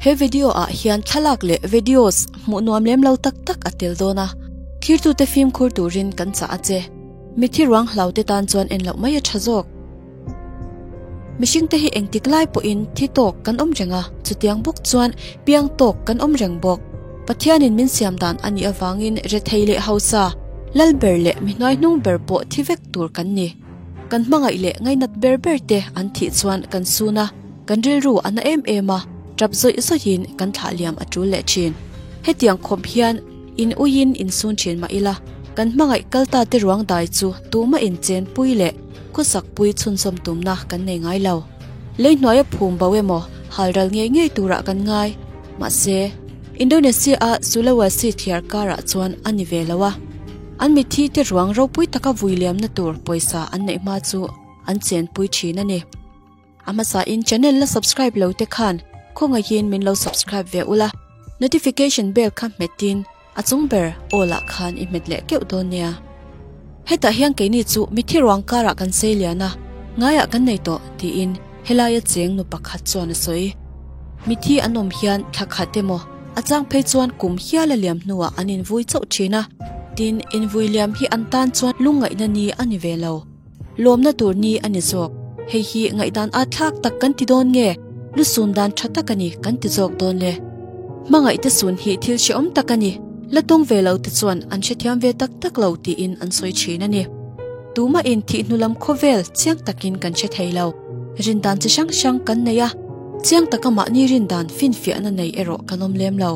He video ah hian thlalak leh videos hmuh nuam lem lo tak tak a tel dawn a, thirtute fimkhur turin kan chah a che. Mithi ruang hlau te tan chuan en loh mai a tha zawk. Mihring te hi engtik lai pawhin thi tawk kan awm reng a, chutiang bawk chuan piang tawk kan awm reng bawk. Pathianin min siam dan a nih avangin rethei leh hausa, lal ber leh mi hnuaihnung ber pawh thi vek tur kan ni. Kan hmangaih leh ngainat ber ber te an thih chuan kan sun a, kan rilru a na em em a, tap zawih zawihin kan thlah liam a tul leh thin. Hetiang khawp hian in uiin in sun thin mah ila, kan hmangaih kal ta te ruang dai chu tumah in chen pui leh khawsak pui chhunzawm tumna kan nei ngai lo. Lei hnuaia phum bo emaw halral ngei ngei turah kan ngai. Mahse, Indonesia a Sulawesi thliar karah chuan a ni ve lo a. An mitthi te ruang ropui taka vui liamna tur pawisa an neih hma chu an chenpui thin a ni. A hmasa in channel la subscribe lo te khan khawngaihin min lo subscribe ve ula, notification bell kha hmetin a chung ber all ah khan i hmet leh keuh dawn nia. Hetah hian keini chu mithi ruang karah kan sei lian a, ngaiah kan nei tawh tiin helaia cheng nu pakhat chuan a sawi. Mithi an awm hian thla khat emaw a chang phei chuan kum hial a liam hnuah an invui chauh thin a, tin invui liam hi an tan chuan lungngaihna ni a ni ve lo. Lawmna tur ni a ni zawk. Hei hi ngaihdan at thlak tak kan ti dawn nge? Lusun dan tha tak a ni kan ti zawk dawn le. Hmangaih te sun hi thil hrehawm tak a ni. La tawng ve lo te chuan an hrethiam ve tak tak lo tiin an sawi thin a ni. Tumah in thih hnu lam khawvel chiang takin kan hre thei lo. Rindan chi hrang hrang kan nei a, chiang taka mahni rindan finfiahna nei erawh kan awm lem lo.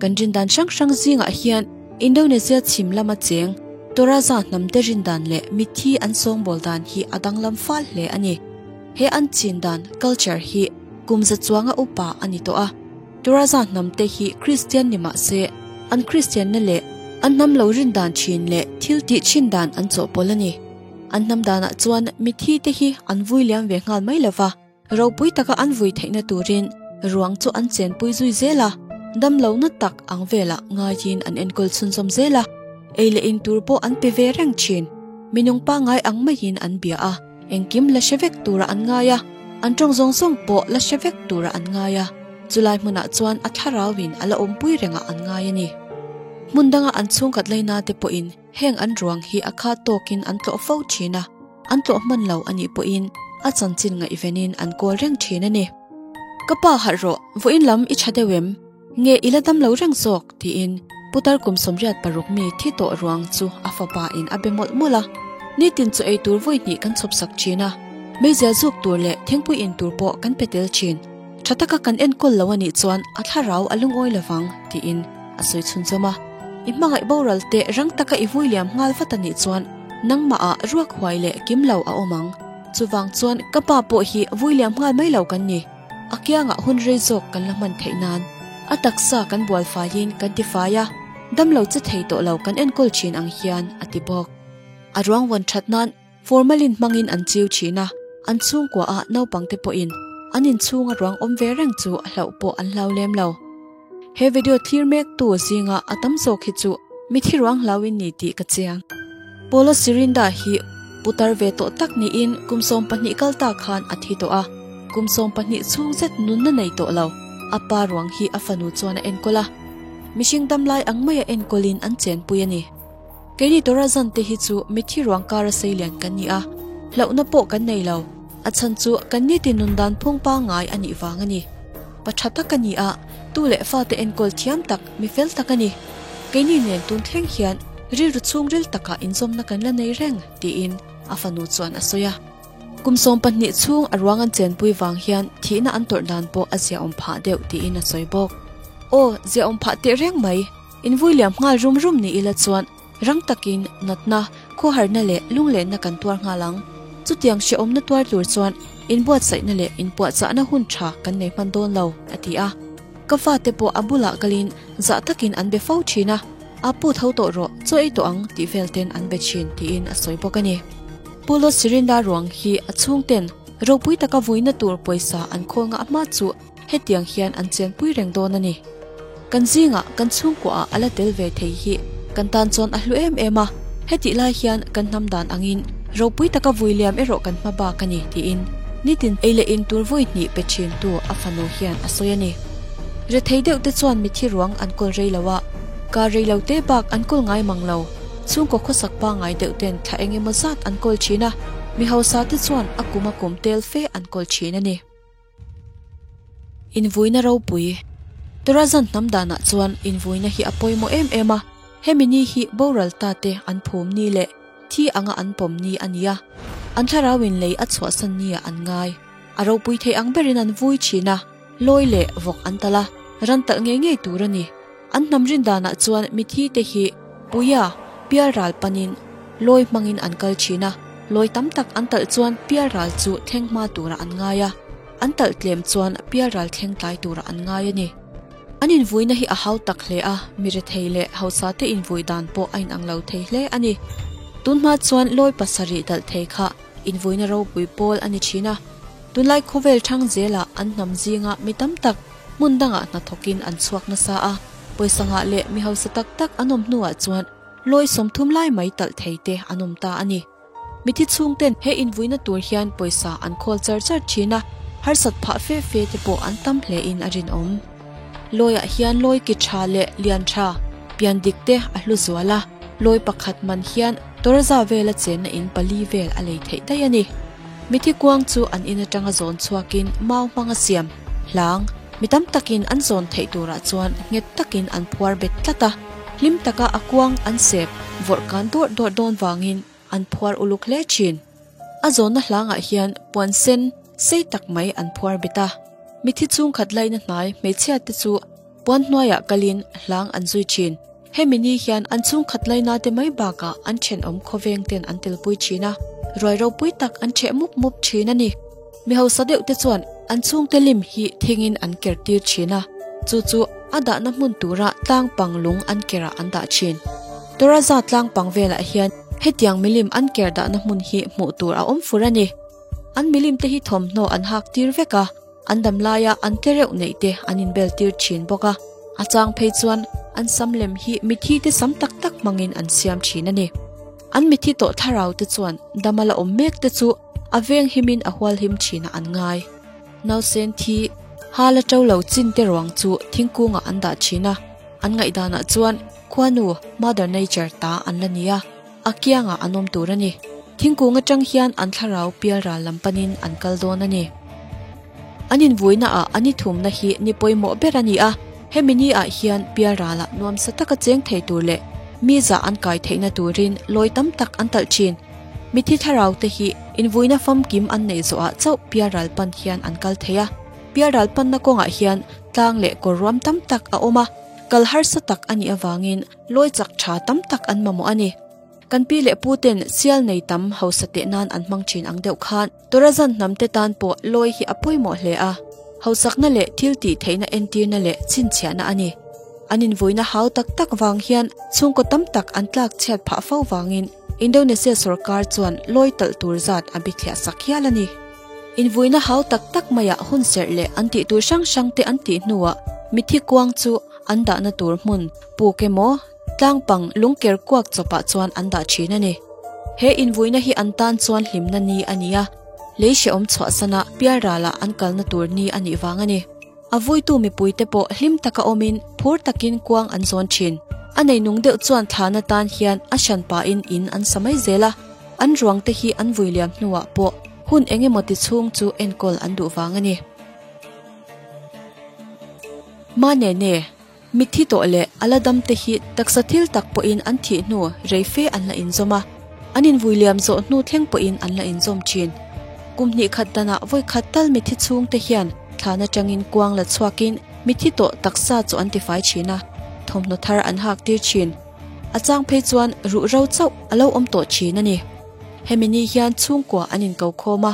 Kan rindan hrang hrang zingah hian Indonesia chhim lama cheng Toraja hnamte rindan leh mitthi an sawngbawl dan hi a danglam fal hle a ni. He an chin dan, culture, hi kum za chuanga upa a ni tawh a. Toraja hnamte hi Kristian ni mah se, an Kristianna leh an hnam lo rindan thin leh thil tih thin dan an chawhpawlh a ni. An hnam danah chuan mitthi te hi an vui liam ve nghal mai lo va. Ropui taka an vui theihna turin ruang chu an chenpui zui zel a, damlo na tak ang velah ngaiin an enkawl chhunzawm zel a, ei leh in tur pawh an pe ve reng thin. Minung pangngai ang maiin an bia a, engkim la hre vek tura an ngai a, an tawng zawng zawng pawh la hre vek tura an ngai a, chulai hmunah chuan a thlarauin a la awmpui rengah an ngai a ni. Hmun danga an chhungkhat laina te pawhin Heng an ruang hi a kha tawkin an tlawh fo thin a, an tlawh hman lo a nih pawhin a chanchin ngaihvenin an kawl reng thin a ni. Ka pa harh rawh, vawiin lam i tha deuh em? Nge i la dam lo reng zawk? tiin putar kum 86 mi thi tawh ruang chu a fapa in a be mawlh mawlh a. Nitin chaw ei tur vawi hnih kan chhawp sak thin a, meizial zuk tur leh thingpui in tur pawh kan pe tel thin. Tha taka kan enkawl lo a nih chuan a thlarau a lungawi lovang, tiin a sawi chhunzawm a. I hmangaih boral teh rang taka i vui liam nghal vat a nih chuan nangmah ah ruak huai leh kim lo a awm ang. Chuvang chuan ka pa pawh hi vui liam nghal mai lo kan ni. A kiangah hun rei zawk kan la hman theih nan a taksa kan bual faiin kan ti fai a, damlo che thei tawh lo kan enkawl thin ang hian a ti bawk. A ruang vawn that nan Formalin hmangin an chiu thin a, an chhungkua ah naupangte pawhin an inchhunga ruang awm ve reng chu a hlauh pawh an hlau lem lo. He video thlir mek tu zinga a tam zawk hi chu mithi ruang hlau in ni tih ka chiang. Paulo Sirinda hi putar ve tawh tak niin kum 12 kal ta khan a thi tawh a, kum 12 chhung zet nunna nei tawh lo. A pa ruang hi a fanu chuan a enkawl a, mihring damlai ang maia enkawlin an chenpui a ni. Keini Torazan te hi chu mithi ruang kara seilian kan ni a, hlauhna pawh kan nei lo. A chhan chu kan nitin nun dan phung pangngai a nih vang a ni. Pa tha tak a ni a, tu leh fate enkawl thiam tak, mi fel tak a ni. Keini nen tun thleng hian rilru chhungril takah inzawmna kan la nei reng, tiin a fanu chuan a sawi a. Kum 12 chhung a ruang an chenpui vang hian thihna an tawrh dan pawh a ziaawm phah deuh tiin a sawi bawk. Aw, ziaawm phah tehreng mai. Invui liam nghal rum rum ni ila chuan rang takin natna, khawharna leh lunglenna kan tuar nghal ang. Chutiang hrehawmna tuar tur chuan inbuatsaihna leh inpuahchahna hun tha kan nei hman dawn lo, a ti a. Ka fate pawh a bulah kalin zah takin an be fo thin a, A pu tho tawh rawh, chaw ei tawh ang tih vel ten an be thin tiin a sawi bawk a ni. Pu Lot Sirinda ruang hi a chhungten ropui taka vuina tur pawisa an khawl ngah hma chu Hetiang hian an chenpui reng dawn a ni. Kan zingah kan chhungkuaah a la tel ve thei hi kan tan chuan a hlu em em a, hetih lai hian kan hnam dan angin ropui taka vui liam erawh kan hma bak a ni tiin nitin ei leh in tur vawi hnih pe thintu a fanu hian a sawi a ni. Rethei deuh te chuan mithi ruang an kawl rei lo a, kar rei lo te bak an kawl ngai mang lo. Chhungkaw khawsak pangngai deuh ten thla eng emaw zat an kawl thin a, mi hausa te chuan a kum a kum tel fe an kawl thin a ni. Invuina ropui. Torazan hnam danah chuan invuina hi a pawimawh em em a, hemi ni hi boral ta te an phum ni leh thi anga an pawm ni a ni a, an thlarau in lei a chhuahsan ni ah an ngai. A ropui thei ang berin an vui thin a, lawi leh vawk an talh a, ran talh ngei ngei tur a ni. An hnam rin danah chuan mithi te hi puia pialral panin lawi hmangin an kal thin a, lawi tam tak an talh chuan pialral chu thleng hma turah an ngai a, an talh tlem chuan pialral thleng tlai turah an ngai a ni. An invuina hi a hau tak hle a, mi rethei leh hausa te invui dan pawh a inang lo thei hle a ni. Tunhma chuan lawi pasarih dalh thei kha invuina ropui pawl a ni thin a, tunlai khawvel thang zelah an hnam zinga mi tam tak hmun dangah hnathawkin an chhuak nasa a, pawisa ngah leh mi hausa tak tak an awm hnuah chuan lawi 30 lai mai talh thei te an awm ta a ni. Mithi chhungten he invuina tur hian pawisa an khawl char char thin a, harsat phah fe fe te pawh an tam hle in a rinawm. Lawiah hian lawi ki tha leh lian tha, pian dik te a hlu zual a, lawi pakhat man hian Toraja vela chenna in pali vel a lei theih daih a ni. Mithi kuang chu an in atanga zawn chhuakin mau hmanga siam, hlang, mi tam takin an zawn theih turah chuan nghet takin an phuar bet tlat a, hlim taka a kuang an sep vawrh kan dawrh dawrh dawn vangin an phuar uluk hle thin. A zawnna hlangah hian puan sen sei tak mai an phuar bet a, mithi chhungkhat laina hnai hmeichhia te chu puan hnuaiah kalin hlang an zui thin. Hemi ni hian an chhungkhat laina te mai bakah an thenawm khawveng ten an telpui thin a, ruai ropui tak an theh mup mup thin a ni. Mi hausa deuh te chuan an chhungte lim hi thingin an ker tir thin a, chu chu a dahna hmun tura tlang pang lung an kerah an dah thin. Toraja tlang pang velah hian hetiang milim an ker dahna hmun hi hmuh tur a awm fur a ni. An milim te hi thawmhnaw an hak tir vek a. An dam laia an te reuh neih te an inbel tir thin bawk a, a chang phei chuan an sam lem hi mithi te sam tak tak hmangin an siam thin a ni. An mithi tawh thlarau te chuan dama la awm mek te chu a veng himin a hual him thin ah an ngai. Nausen thi ha la to lo chin te ruang chu thingkungah an dah thin a, an ngaihdanah chuan khuanu, Mother Nature, ta an la ni a. A kiangah an awm tur a ni. Thingkung atang hian an thlarau pialral lam panin an kal dawn a ni. An invuina ah an i thumna hi ni pawimawh ber a ni a, hemi ni ah hian pialralah nuamsa taka cheng thei tur leh mi zah an kai theihna turin lawi tam tak an talh thin. Mithi thlarau te hi invuina famkim an neih zawhah chauh pialral pan hian an kal thei a. Pialral panna kawngah hian tlang leh kawr ruam tam tak a awm a, kal harsa tak a nih avangin Lawi chak tha tam tak an mamawh a ni. Kan pi leh pu ten sial nei tam hausa teh nan an hmang thin ang deuh khan Torazan hnam te tan pawh lawi hi a pawimawh hle a. Hausakna leh thil tih theihna entirna leh chhinchhiahna a ni. An invuina hau tak tak vang hian chhungkaw tam tak an tlak chhiat phah fo vangin Indonesia sorkar chuan lawi talh tur zat a bithliah sak hial a ni. Invuina hau tak tak maiah hun serh leh an tih tur hrang hrang te an tih hnuah mithi kuang chu an dahna tur hmun puk emaw tlang pang lungker kuak chawpah chuan an dah thin a ni. He invuina hi an tan chuan hlimna ni a ni a, lei hrehawm chhuahsana pialralah an kalna tur ni a nih vang a ni. A vuitu mipuite pawh hlim taka awmin phur takin kuang an zawn thin. A neinung deuh chuan thlana tan hian a hran pahin in an sa mai zel a, an ruang te hi an vui liam hnuah pawh hun eng emaw ti chhung chu enkawl an duh vang a ni. Manene, Mitthi tawh leh a la dam te hi taksa thil tak pawhin an thih hnu rei fe an la inzawm a, an invui liam zawh hnu thleng pawhin an la inzawm thin. Kum hnih khat danah vawi khat tal mitthi chhung te hian thlan atangin kuang la chhuakin mitthi tawh taksa chu an tifai thin a, thawmhnaw thar an hak tir thin. A chang phei chuan ruh ro chauh a lo awm tawh thin a ni. Hemi ni hian chhungkua an inko khawm a,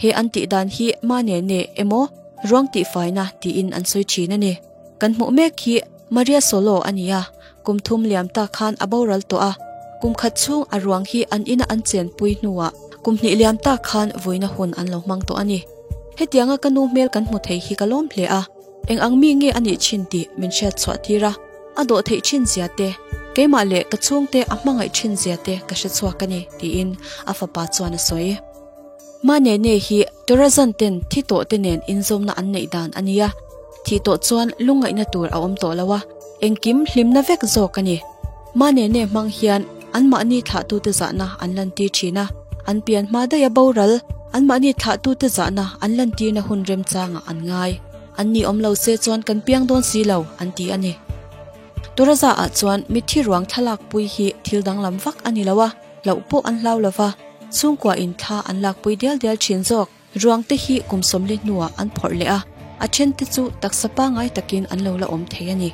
he an tih dan hi Manene emaw Ruang tihfaina tiin an sawi thin a ni. Kan hmuh mek hi Maria Solo a ni a, kum thum liam ta khan a boral tawh a, kum khat chhung a ruang hi an ina an chenpui hnuah kum hnih liam ta khan vuina hun an lo hmang tawh a ni. Hetianga ka nu hmel kan hmu thei hi ka lawm hle a, eng ang mi nge a nih thin tih min hriat chhuah tir a, a dawh theih thin zia te, keimah leh ka chhungte a hmangaih thin zia te ka hre chhuak a ni, tiin a fapa chuan a sawi. Manene hi Torazan ten thi tawh te nen inzawmna an neih dan a nia. Thih tawh chuan lungngaihna tur a awm tawh lo a, engkim hlimna vek zawk a ni. Manene hmang hian anmahni thlahtute zahna an lantir thin a, an pian hma daih a boral, anmahni thlahtute zahna an lantirna hun remchangah an ngai. An ni awm lo se chuan kan piang dawn si lo, an ti a ni. Toraja ah chuan mitthi ruang thlalak pui hi thil danglam vak a ni lo a, hlauh pawh an hlau lo va, chhungkua in thla an lakpui dial dial thin zawk. Ruang te hi kum sawmli hnuah an phawrh leh a, a then te chu taksa pangai takin an lo la awm thei a ni.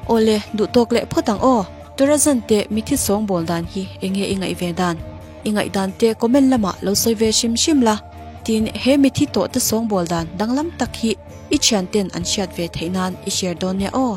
Awle, duh tawk leh phawt ang aw! Torazan te mithi sawngbawl dan hi enge i ngaih ve dan? I ngaihdan te comment lamah lo sawi ve hrim hrim la, tin he mithi tawh te sawngbawl dan danglam tak hi i thianten an hriat ve theih nan i share dawn nia aw.